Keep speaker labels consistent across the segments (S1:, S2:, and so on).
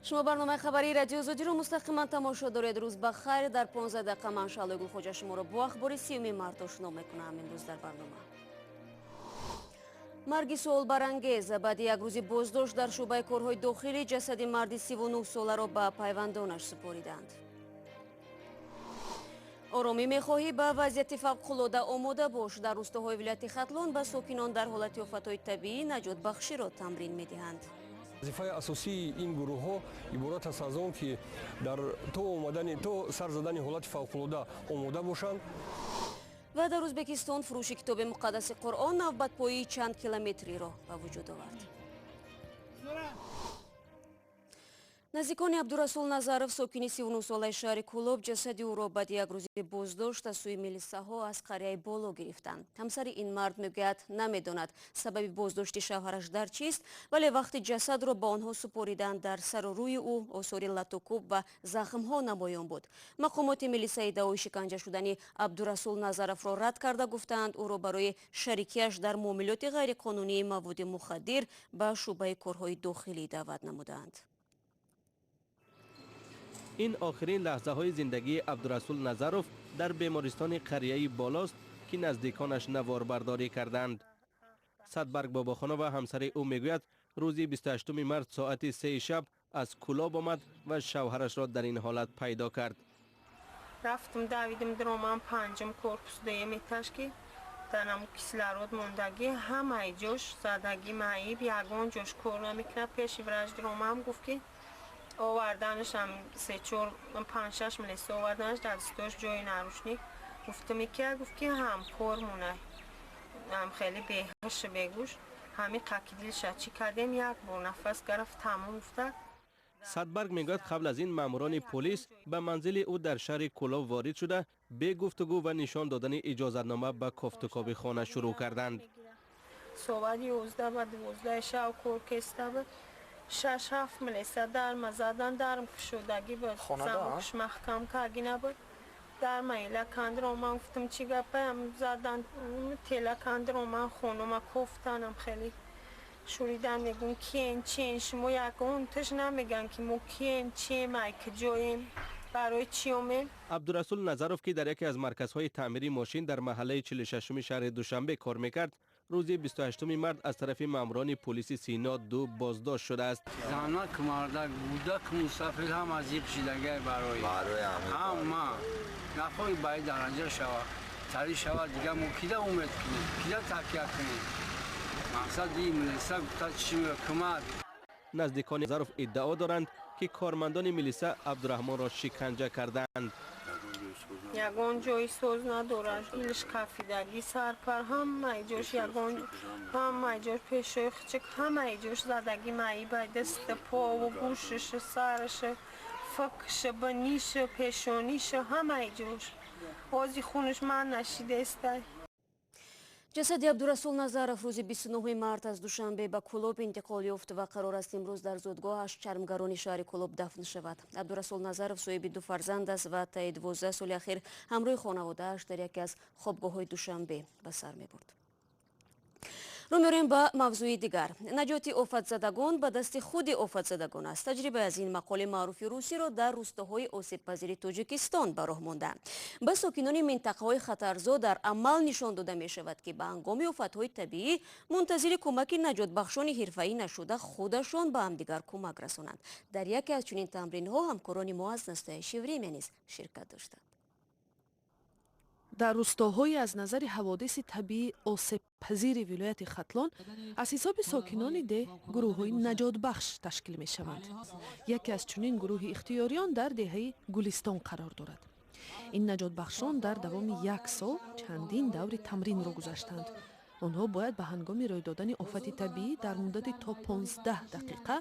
S1: Шумо барномаи хабарии Радиои Озодиро мустақиман тамошо доред. Рӯз ба хайр. Дар 15 дақиқа ман, Шаҳлои Гулхоҷа, шуморо бо ахбори 30-уми март ошно мекунам. Имрӯз дар барнома: марги суолбарангез. Баъди як рӯзи боздошт дар шӯъбаи корҳои дохилӣ ҷасади марди 39 соларо ба пайвандонаш супориданд. Оромӣ мехоҳӣ, ба вазъияти фавқулода омода бош. Дар рӯстоҳои вилояти Хатлон ба сокинон дар ҳолати офатҳои табиӣ наҷотбахширо тамрин медиҳанд.
S2: Вазифаи асосии ин гурӯҳҳо иборат аст аз он, ки дар то омадани, то сар задани ҳолати фавқулода омода бошанд.
S1: Ва дар Ӯзбекистон фурӯши китоби муқаддаси Қуръон навбатпоии чанд километриро ба вуҷуд овард. Наздикони Абдурасул Назаров, сокини 39-солаи шаҳри Кӯлоб, ҷасади ӯро баъди як рӯзи боздошт аз сӯи милисаҳо аз қарияи Боло гирифтанд. Ҳамсари ин мард мегӯяд, намедонад, сабаби боздошти шавҳараш дар чист, вале вақти ҷасадро ба онҳо супориданд, дар сару рӯи ӯ осори латукӯб ва захмҳо намоён буд. Мақомоти милиса иддаои шиканҷа шудани Абдурасул Назаровро рад карда, гуфтаанд, ӯро барои шарикиаш дар муомилоти ғайриқонунии маводи мухаддир ба шӯъбаи корҳои дохилӣ даъват намудаанд.
S3: Ин охирин лаҳзаҳои зиндагии Абдурасул Назаров дар бемористони қарияи Болост, ки наздиконаш наворбардорӣ карданд. Садбарг Бобохонова, ҳамсари ӯ, мегӯяд, рӯзи 28 март соати 3 шаб аз Кӯлоб омад ва шавҳарашро дар ин ҳолат пайдо кард.
S4: Рафтум, давидим, диромам панҷум корпус, дуюм этаж, ки дар кислород мондагӣ, ҳамаи ҷош задагӣ маиб, ягон ҷош кор намекунад. Пеши врач диромам, гуфт, ки оварданашам се-чор, панҷ-шаш милиса оварданаш, дар дастош ҷои наручник. Гуфтам, ки гуфт, ки ҳамкор монай, ҳам хеле беҳуш, бегӯш, ҳами қаки дилша чӣ кардем, як бор нафас гирифт, тамом гуфта.
S3: Садбарг мегӯяд, қабл аз ин маъмурони полис ба манзили ӯ дар шаҳри Кӯлоб ворид шуда, бегуфтугӯ ва нишон додани иҷозатнома ба кофтукови хона шурӯъ карданд.
S4: Соати 11 ба 12 шав кор кеста буд, шаш ҳафт милиса дарма задан, дарм кушодагӣ буд, замокш маҳкам каргӣ набуд. Дарма ила кандро, ман гуфтам, чӣ гапаям, задан тела кандро, ман хонума кофтанам, хеле шуридан, мегӯм, киен, чиен шумо? Ягон таш намеган, ки мо кием, чием, ай куҷоем, барои чӣ омем.
S3: Абдурасул Назаров, ки дар яке аз марказҳои таъмири мошин дар маҳаллаи 46-уми шаҳри Душанбе кор мекард, рӯзи 28 март аз тарафи маъмурони полиси Сино ду боздошт шудааст.
S5: Занак, мардак, кӯдак, мусафир ҳама зиқ шидагай барои ҳама нахоҳи ба ин дараҷа шава, тарӣ шава. Дигар мо кида умед кунем, кида такя кунем? Мақсад ин милиса гуфта чӣ кӯмак.
S3: Наздикони Назаров иддао доранд, ки кормандони милиса Абдураҳмонро шиканҷа кардаанд.
S4: Ягон ҷои соз надорад, дилш кафидагӣ, сарпар, ҳамаи ҷош, ягон ҳамаи ҷош, пешои хичик, ҳамаи ҷош задагӣ маиба, даст, пову, гӯшаш, сараш, фикш, биниш, пешониш, ҳамаи ҷош ози хунаш ман нашидестай.
S1: Ҷасади Абдурасул Назаров рӯзи 29 март аз Душанбе ба Кӯлоб интиқол ёфт ва қарор аст, имрӯз дар зодгоҳаш, чармгарони шаҳри Кӯлоб, дафн шавад. Абдурасул Назаров соҳиби ду фарзанд аст ва таи 12 соли ахир ҳамроҳи хонаводааш дар яке аз хобгоҳҳои Душанбе ба сар мебурд. Рӯ меорем ба мавзӯи дигар. Наҷоти офатзадагон ба дасти худи офатзадагон аст. Таҷрибаи аз ин мақоли маъруфи русиро дар рӯстоҳои осебпазири Тоҷикистон ба роҳ мондаанд. Ба сокинони минтақаҳои хатарзо дар амал нишон дода мешавад, ки ба ҳангоми офатҳои табиӣ мунтазири кӯмаки наҷотбахшони ҳирфаӣ нашуда, худашон ба ҳамдигар кӯмак расонанд. Дар яке аз чунин тамринҳо ҳамкорони мо аз «Настоящее время» низ ширкат доштанд.
S6: Дар рӯстоҳои аз назари ҳаводиси табиӣ осебпазири вилояти Хатлон аз ҳисоби сокинони деҳ гурӯҳҳои наҷотбахш ташкил мешаванд. Яке аз чунин гурӯҳи ихтиёриён дар деҳаи Гулистон қарор дорад. Ин наҷотбахшон дар давоми як сол чандин даври тамринро гузаштанд. Онҳо бояд ба ҳангоми рӯй додани офати табиӣ дар муддати то 15 дақиқа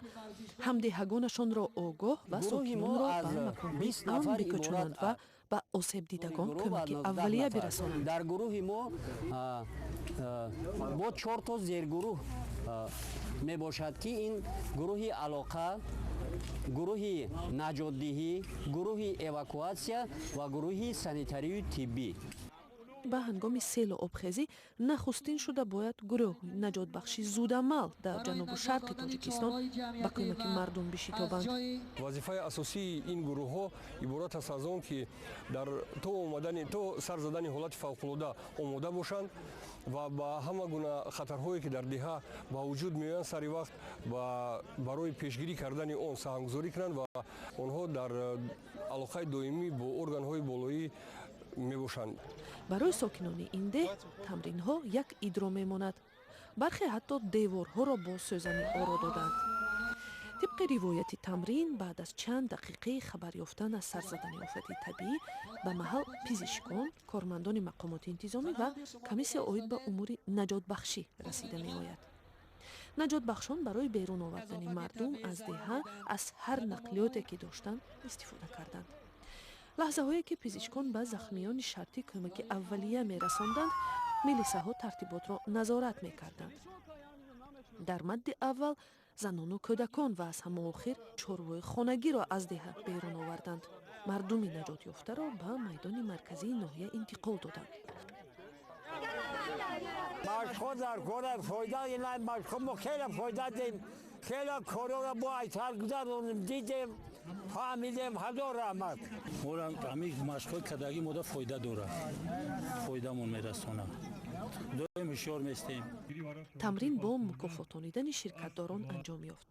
S6: ҳамдеҳагонашонро огоҳ ва сокинонро ба маконҳои амн бикӯчонанд ва ба осебдидагон кӯмаки аввалия бирасонанд.
S7: Дар гурӯҳи мо бо чорто зергурӯҳ мебошад, ки ин гурӯҳи алоқа, гурӯҳи наҷотдиҳӣ, гурӯҳи эвакуатсия ва гурӯҳи санитарию тиббӣ.
S6: Ва ҳангоми селу обхезӣ нахустин шуда бояд гурӯҳҳои наҷотбахши зудамал дар ҷанубу шарқи Тоҷикистон ба кӯмаки мардум бишитобанд.
S2: Вазифаи асосии ин гурӯҳҳо иборат аст аз он, ки дар то омадани, то сар задани ҳолати фавқулода омода бошанд ва ба ҳама гуна хатарҳое, ки дар деҳа ба вуҷуд меоянд, сари вақт барои пешгирӣ кардани он саҳмгузорӣ кунанд ва онҳо дар алоқаи доимӣ бо органҳои болоӣ мебошанд.
S6: Барои сокинони ин деҳ тамринҳо як идро мемонад. Бархе ҳатто деворҳоро бо сӯзанӣ оро доданд. Тибқи ривояти тамрин, баъд аз чанд дақиқаи хабар ёфтан аз сар задани офати табиӣ ба маҳал пизишкон, кормандони мақомоти интизомӣ ва комиссия оид ба умури наҷотбахшӣ расида меояд. Наҷотбахшон барои берун овардани мардум аз деҳа аз ҳар нақлиёте, ки доштанд, истифода карданд. Лаҳзаҳое ки пизишкон ба захмиёни шартӣ кӯмаки аввалия мерасонданд, милисаҳо тартиботро назорат мекарданд. Дар мадди аввал занону кӯдакон ва аз ҳама охир чорвои хонагиро аз деҳа берун оварданд. Мардуми наҷотёфтаро ба майдони марказии ноҳия интиқол доданд.
S8: Машқҳо дар кора фоида, ина машқҳо мо хеле фоида дидем, хеле корора бо айтар гузаронем, дидем, фаҳмидем, ҳазор раҳмат.
S9: Моро ҳамин машқҳои кардагӣ мода фоида дорад, фоидамон мерасонад, доим ҳушёр местем.
S6: Тамрин бо мукофотонидани ширкатдорон анҷом ёфт.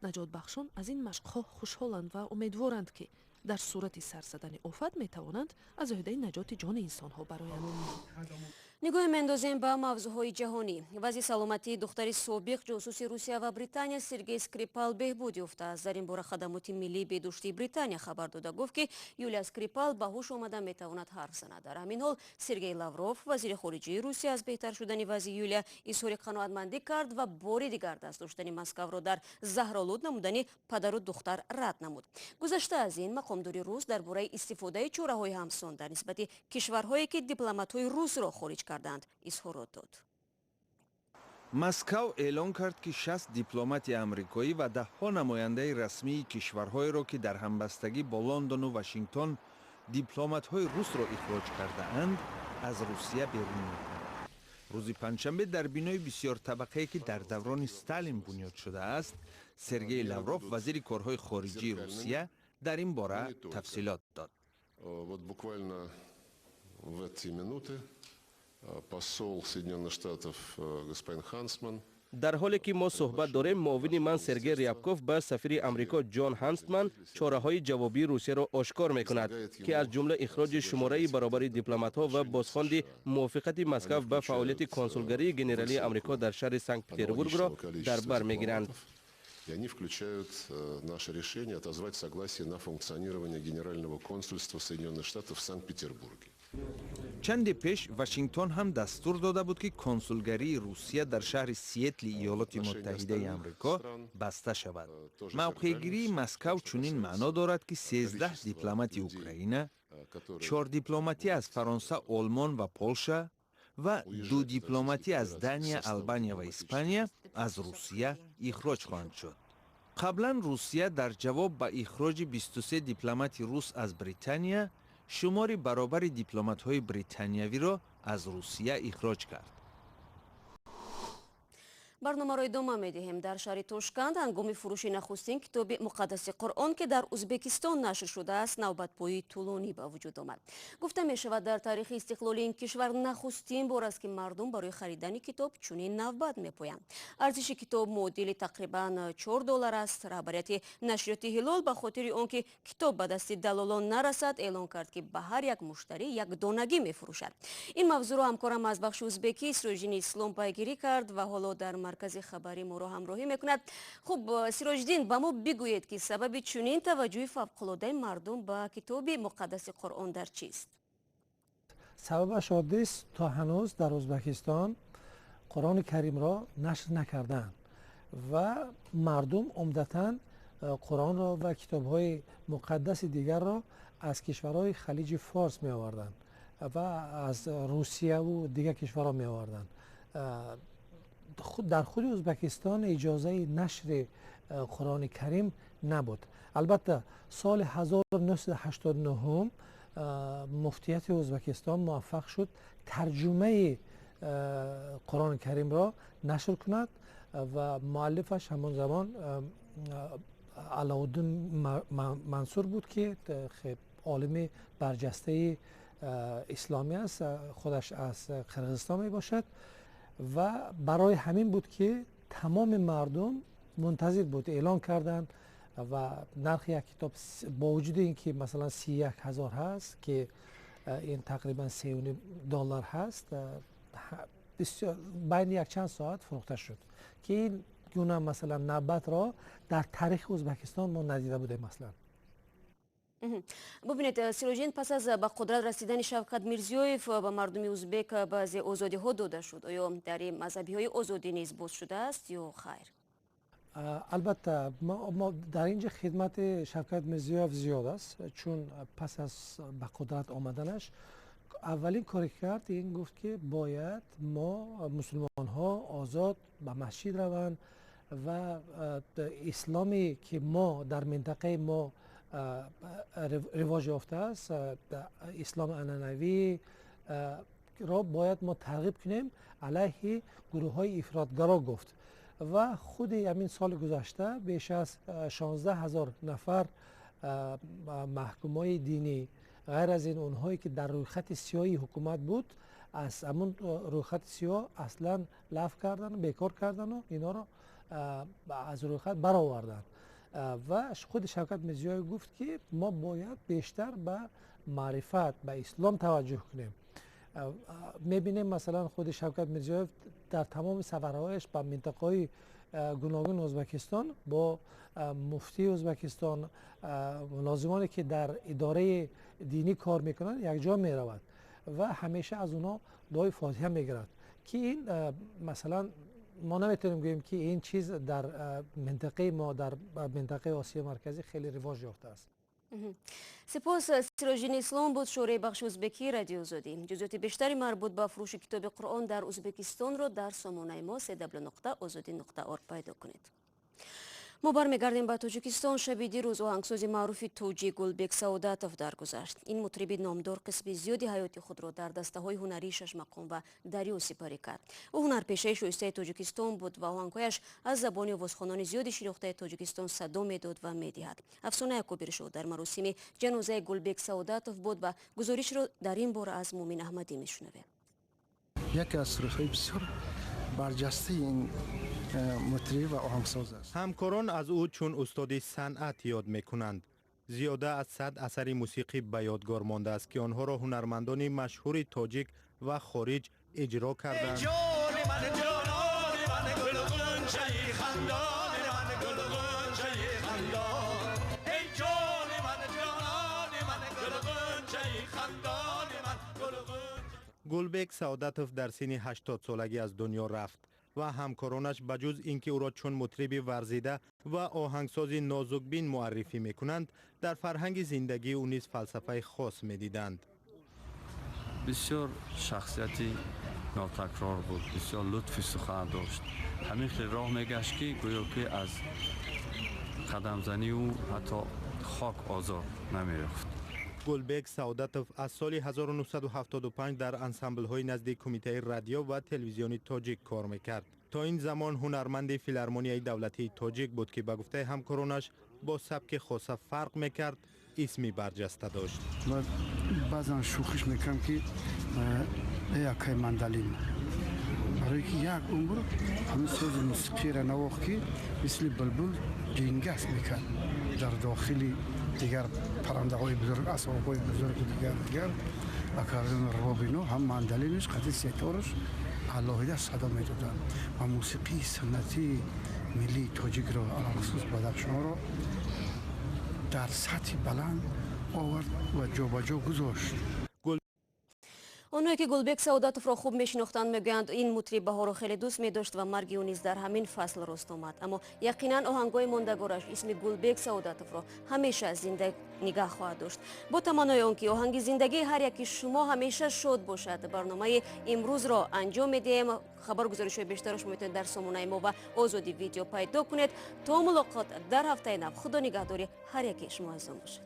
S6: Наҷотбахшон аз ин машқҳо хушҳоланд ва умедворанд, ки дар сурати сар задани офат метавонанд аз ӯҳдаи наҷоти ҷони инсонҳо бароянд.
S1: Нигоҳе меандозем ба мавзӯъҳои ҷаҳонӣ. Вазъи саломатии духтари собиқ ҷосуси Русия ва Британия Сергей Скрипал беҳбуд ёфтааст. Дар ин бора хадамоти миллии беҳдоштии Британия хабар дода, гуфт, ки Юлия Скрипал ба ҳуш омада, метавонад ҳарф занад. Дар ҳамин ҳол Сергей Лавров, вазири хориҷии Русия, аз беҳтар шудани вазъи Юлия изҳори қаноатмандӣ кард ва бори дигар даст доштани Москавро дар заҳролуд намудани падару духтар рад намуд. Гузашта аз ин, мақомдори рус дар бораи истифодаи чораҳои ҳамсон дар нисбати кишварҳое, ки дипломатҳои русро хориҷ карданд, изҳорот дод.
S10: Москав эълон кард, ки 60 дипломати амрикоӣ ва даҳҳо намояндаи расмии кишварҳоеро, ки дар ҳамбастагӣ бо Лондону Вашингтон дипломатҳои русро ихроҷ кардаанд, аз Русия берун мекунад. Рӯзи панҷшанбе дар бинои бисёртабақае, ки дар даврони Сталин бунёд шудааст, Сергей Лавров, вазири корҳои хориҷии Русия, дар ин бора тафсилот дод.
S11: Вот буквально в эти минуты посол Соединенных Штатов господин Хансман
S3: Дар ҳоле ки мо суҳбат дорем, муовини ман Сергей Рябков ба сафири Амрико Ҷон Ҳанстман чораҳои ҷавобии Русияро ошкор мекунад, ки аз ҷумла ихроҷи шумораи баробари дипломатҳо ва бозхонди мувофиқати Москав ба фаъолияти консулгарии генералии Амрико дар шаҳри Санкт Петербургро дар бар мегиранд.
S11: И они включают наше решение отозвать согласие на функционирование Генерального консульства Соединенных Штатов в Санкт-Петербурге.
S10: Чанде пеш Вашингтон ҳам дастур дода буд, ки консулгарии Русия дар шаҳри Сиэтли Иёлоти Муттаҳидаи Амрико баста шавад. Мавқеъгирии Москав чунин маъно дорад, ки 13 дипломати Украина, чор дипломатӣ аз Фаронса, Олмон ва Полша ва ду дипломатӣ аз Дания, Албания ва Испания аз Русия ихроҷ хоҳанд шуд. Қаблан Русия дар ҷавоб ба ихроҷи 23 дипломати рус аз Британия шумори баробари дипломатҳои британиявиро аз Русия ихроҷ кард.
S1: Барномаро идома медиҳем. Дар шаҳри Тошканд ҳангоми фурӯши нахустин китоби муқаддаси Қуръон, ки дар Узбекистон нашр шудааст, навбатпоии тӯлонӣ ба вуҷуд омад. Гуфта мешавад, дар таърихи истиқлоли ин кишвар нахустин бор аст, ки мардум барои харидани китоб чунин навбат мепоянд. Арзиши китоб муодили тақрибан 4 доллар аст. Раҳбарияти нашриёти Ҳилол ба хотири он ки китоб ба дасти далолон нарасад, эълон кард, ки ба ҳар як муштарӣ як донагӣ мефурӯшад. Ин мавзӯъро ҳамкорам аз бахши узбекӣ Сироҷиддини Ислом пайгирӣ кард ва ҳоло дар маркази хабарӣ моро ҳамроҳӣ мекунад. Хуб, Сироҷиддин, ба мо бигӯед, ки сабаби чунин таваҷҷӯҳи фавқулодаи мардум ба китоби муқаддаси Қуръон дар чист?
S12: Сабабаш оддист: то ҳанӯз дар Ӯзбекистон Қуръони Каримро нашр накардаанд ва мардум умдатан Қуръонро ва китобҳои муқаддаси дигарро аз кишварҳои Халиҷи Форс меоварданд ва аз Русияву дигар кишварҳо меоварданд. Дар худи Ӯзбекистон иҷозаи нашри Қуръони Карим набуд. Албатта, соли 1989 муфтияти Ӯзбекистон муваффақ шуд тарҷумаи Қуръони Каримро нашр кунад ва муаллифаш ҳамон замон Алоуддин Мансур буд, ки олими барҷастаи исломӣ аст, худаш аз Қирғизистон мебошад ва барои ҳамин буд, ки тамоми мардум мунтазир буд, эълон карданд ва нархи як китоб бо вуҷуди ин ки масалан 31 ҳазор ҳаст, ки ин тақрибан 3.5 доллар ҳаст, байни якчанд соат фурӯхта шуд, ки ин гуна масалан навбатро дар таърихи Ӯзбекистон мо надида будем аслан.
S1: Бубинед, Сироҷиддин, пас аз ба қудрат расидани Шавкат Мирзиёев ба мардуми узбек баъзе озодиҳо дода шуд. Оё дар мазҳабиҳои озодӣ низ боз шудааст ё хайр?
S12: Албатта, мо дар инҷа хидмати Шавкат Мирзиёев зиёд аст, чун пас аз ба қудрат омаданаш аввалин коре кард ин гуфт, ки бояд мо мусулмонҳо озод ба масҷид раванд ва исломе ки мо дар минтақаи мо ривоҷ ёфтааст, исломи анъанавӣ ро бояд мо тарғиб кунем алайҳи гурӯҳҳои ифротгаро гуфт. Ва худи ҳамин соли гузашта беш аз 16 ҳазор нафар маҳкумҳои динӣ, ғайр аз ин онҳое ки дар рӯйхати сиёҳи ҳукумат буд, аз ҳамун рӯйхати сиёҳ аслан лаф кардану бекор кардану инҳоро аз рӯйхат бароварданд. Ва худи Шавкат Мирзиёев гуфт, ки мо бояд бештар ба маърифат, ба ислом таваҷҷӯҳ кунем. Мебинем, масалан, худи Шавкат Мирзиёев дар тамоми сафарҳояш ба минтақаҳои гуногуни Ӯзбекистон бо муфтии Ӯзбекистон, мулозимоне ки дар идораи динӣ кор мекунанд, якҷо меравад ва ҳамеша аз онҳо дуои фотиҳа мегирад, ки ин масалан мо наметавонем гӯем, ки ин чиз дар минтақаи мо, дар минтақаи Осиёи Марказӣ хеле ривоҷ ёфтааст.
S1: Сипос. Сироҷиддин Ислом буд, шӯрои бахши узбекии Радиои Озодӣ. Ҷузъиёти бештари марбут ба фурӯши китоби Қуръон дар Узбекистонро дар сомонаи мо cw.ozodi.org пайдо кунед. Мо бармегардем ба Тоҷикистон. Шаби дирӯз оҳангсози маъруфи тоҷик Гулбек Саодатов даргузашт. Ин мутриби номдор қисми зиёди ҳаёти худро дар дастаҳои ҳунарии Шашмақом ва Дарё сипарӣ кард. Ӯ ҳунарпешаи шоистаи Тоҷикистон буд ва оҳангҳояш аз забони овозхонони зиёди шинохтаи Тоҷикистон садо медод ва медиҳад. Афсона Якубиршо дар маросими ҷанозаи Гулбек Саодатов буд ва гузоришро дар ин бора аз Мумин Аҳмадӣ мешунавем.
S13: Яке аз сурудҳои бисёр барҷастаи ин мутриб ва оҳангсоз аст.
S14: Ҳамкорон аз ӯ чун устоди санъат ёд мекунанд. Зиёда аз 100 асари мусиқӣ ба ёдгор мондааст, ки онҳоро ҳунармандони машҳури тоҷик ва хориҷ иҷро карданд. Гулбек Саодатов дар синни 80-солагӣ аз дунё рафт ва ҳамкоронаш ба ҷуз ин ки ӯро чун мутриби варзида ва оҳангсози нозукбин муаррифӣ мекунанд, дар фарҳанги зиндагии ӯ низ фалсафаи хос медиданд.
S15: Бисёр шахсияти нотакрор буд, бисёр лутфи сухан дошт. Ҳамин хел роҳ мегашт, ки гӯё ки аз қадамзании ӯ ҳатто хок озор намеёфт.
S14: Гулбек Саодатов аз соли 1975 дар ансамблҳои назди Кумитаи радио ва телевизиони тоҷик кор мекард. То ин замон ҳунарманди Филармонияи давлатии тоҷик буд, ки ба гуфтаи ҳамкоронаш бо сабки хоса фарқ мекард, исми барҷаста дошт.
S13: Баъзан шӯхиш мекунам, ки якай мандалин, барое ки як умр ҳамин сози мусиқиро навохт, ки мисли булбул ҷингас мекард дар дохили дигар паррандаҳои бузург, асбобҳои бузургу дигар аккордеон, рубоб, ино ҳам мандалинаш қати сетораш алоҳида садо медоданд ва мусиқии санъатии миллии тоҷикро, алалхусус Бадахшонро, дар сатҳи баланд овард ва ҷобаҷо гузошт.
S1: Онҳое ки Гулбек Саодатовро хуб мешинохтанд, мегӯянд, ин мутриб баҳорро хеле дӯст медошт ва марги ӯ низ дар ҳамин фасл рост омад. Аммо яқинан оҳангҳои мондагораш исми Гулбек Саодатовро ҳамеша зинда нигаҳ хоҳад дошт. Бо таманнои он ки оҳанги зиндагии ҳар яки шумо ҳамеша шод бошад, барномаи имрӯзро анҷом медиҳем. Хабару гузоришҳои бештарро шумо метавонед дар сомонаи мо ва Озодӣ Видео пайдо кунед. То мулоқот дар ҳафтаи нав, Худо нигаҳдори ҳар яки шумо азизон бошад.